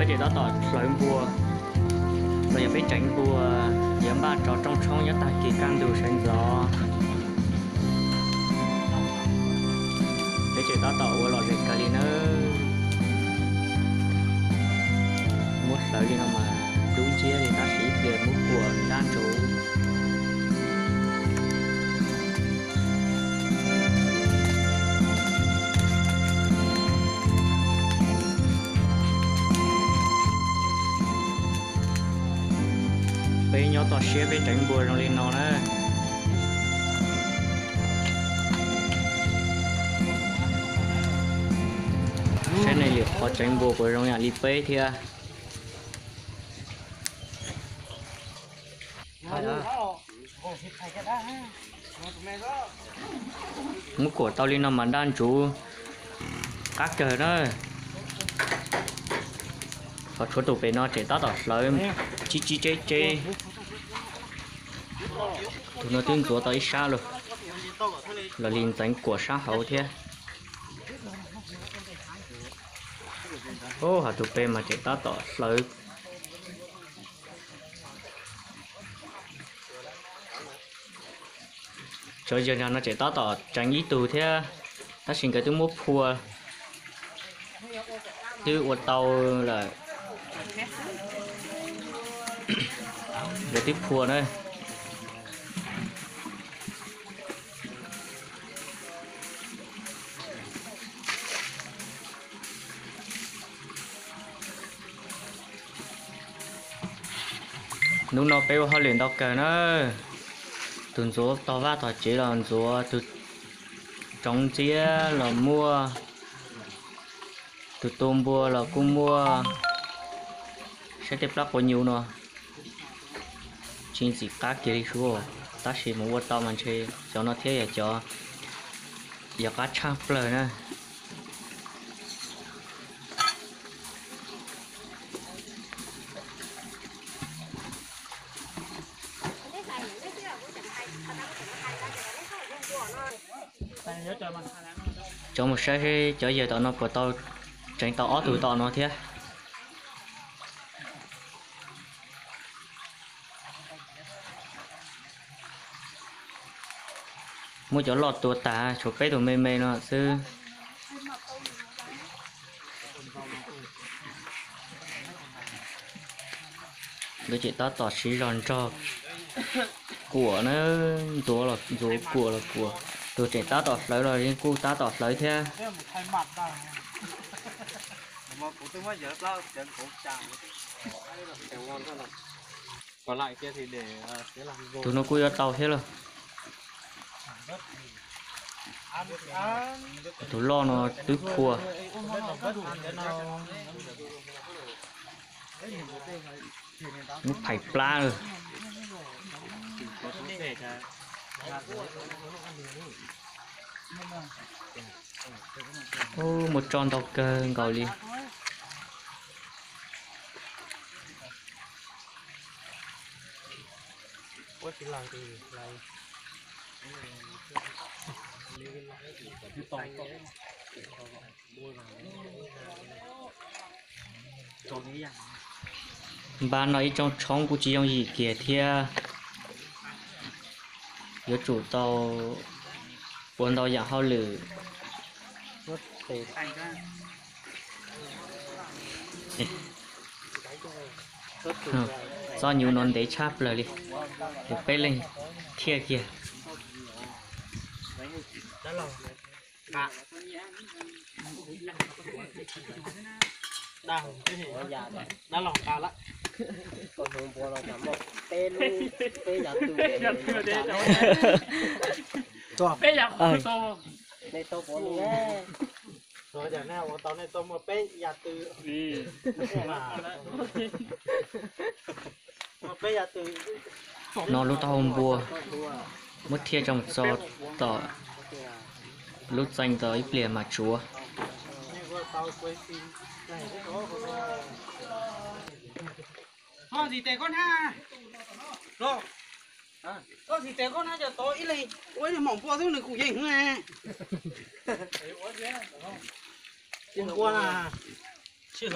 Peb tseem tab tom hlawv npua, los yog peb tseev npua, yuav npaj tso rooj tshoob nyob tag kis kaj ntug sawv ntxov. Peb tseem tab tom ua lom zem kawg li nawb. Muab hlawv li no mas dub nciab li tab sis ib pliag muab kuam daj ntsuv. Peb nyob toj siab peb tseev npua zoo li no na. Saib nej lwm qhov tseev npua puas zoo yam li peb thiab. Muab kuam tau li no mas daj ntsuv qab kawg na. Qhov tshuav tus pem no tseem tab tom hlawv tsib tsib tseb tseb. Tus no twb ntxuav tau ib sab lawm, los li ntxeev kuam sab hauv thiab. Ub, ho tus pem mas tseem tab tom hlawv. Cov yawg nrag no tseem tab tom tseev ib tug thiab, tab sis nkawd twb muab phua, twb ua tau lawm. Nkawd twb phua na. Hnub no peb ua hauj lwm ntau kawg na. Tus ntxuav tog vaj tog tsev los ntxuav, tus tsoov ntxiab los muaj, tus tu npua los kuj muaj. Saib tej plab quav nyuv no tsis ntxim qab kiag li sub, tab sis mus ua tau mas ntshe cov no thiab yog cov yog qab tshaj plaws na. Cov mus saib seb cov yawg tom no puas tau tseev tau ob tug tom no thiab. Muab cov loj tua tag, tshuav peb tug me me no xwb. Nkawd tseem tab tom siv zog nrog kuam na, ntxuav los ntxuav, kuam los kuam. Tus tseem tab tom hlawv los yeej kuj tab tom hlawv thiab. Tus no kuj yuav tau thiab lauj. Tus loj no twb phua. Muab phais plab lawm. Ub, muaj tso ntau kawg nkaus li. Npaj no ib rooj tshoob kuj tsis yooj yim kiag thiab. Yuav tsum tau ua ntau yam hauj lwm. Txoj nyuv no ntev tshaj plaws li, peb leeg thiaj kiag. No lub taub hau npua, muab thiaj tso mus txog tom lub txee tod ib pliag mam tsuav. Txhob ntxiv tes koj na. Koj ntxiv tes koj na, cov tod ib leeg ua ib leeg maum npua xwb nws kuj yeej heev. Npua na. Yawg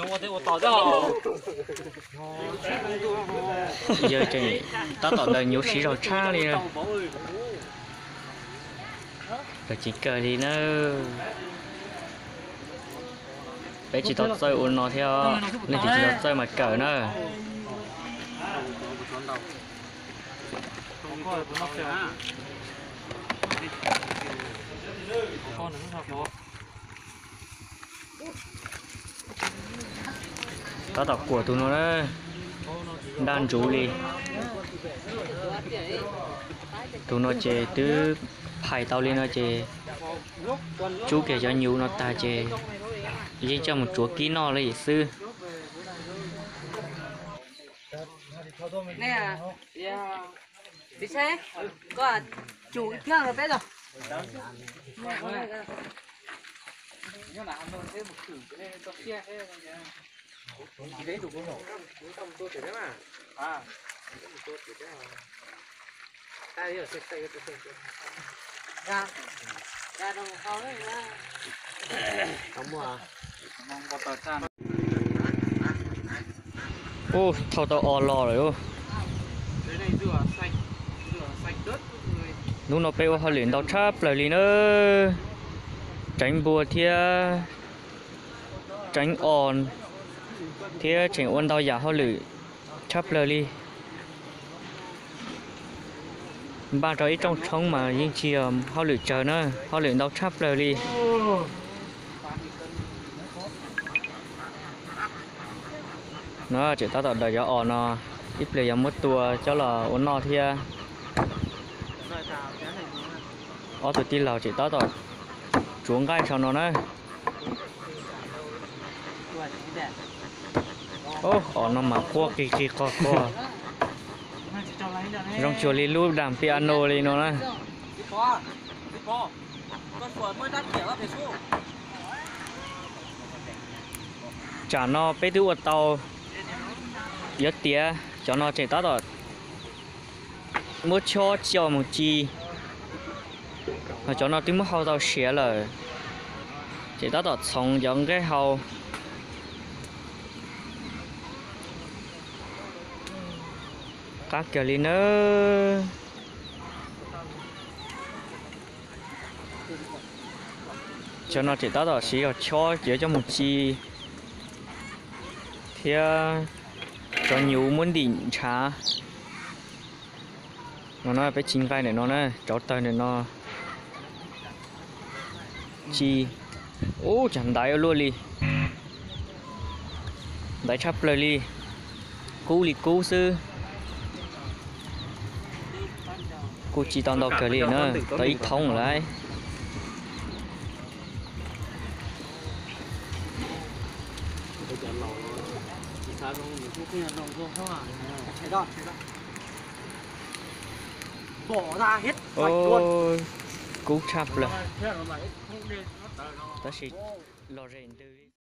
tseem tab tom daws nyuv siv zog tshaj li. Kawm tsis kawm li na. Peb tsis tau txawj ua no thiab, leej twg tsis tau txawj mas kawm na. Tab tom kuam tus no na, nraj ntsuv li. Tus no ces twb phais tau li no ces tsub kiag cov nyuv no tag ces yeej coj mus tsuav kib noj li xwb. Ub, thauj tau o lo lawm. Hnub no peb ua hauj lwm ntau tshaj plaws li na. Tseev npua thiab tseev os thiab tseem ua ntau yam hauj lwm tshaj plaws li. Npaj rau ib rooj tshoob mas yeej tsis yog hauj lwm tsawg na, hauj lwm ntau tshaj plaws li. No tseem tab tom daws cov os no, ib pliag yuav muab tua coj los ua noj thiab. Ob tug tij laug tseem tab tom tsuav nqaij saum no na. Os no mas quaj qig qig qog qog, zoo cuag li lub dam piano li no na. Tsam no peb twb ua tau, yuav tiav, cov no tseem tab tom muab chob coj mus ci, ho cov no twb muab hau tau siav lawm, tseem tab tom txhoov cov nqaij hau. Qab kiag li nawb. Cov no tseem tab tom siv zog chob ces coj mus ci thiab cov nyuv muab ntim ntshav. No na peb ci nqaij ntawm no na, rauv taws ntawm no. Ci, ub, cas ntaiv ua luaj li. Ntaiv tshaj plaws li, kub li kub xwb. Kuj ci tau ntau kawg li na, tau ib thoob lawm. Kub tshaj plaws, tab sis los zem ntws li.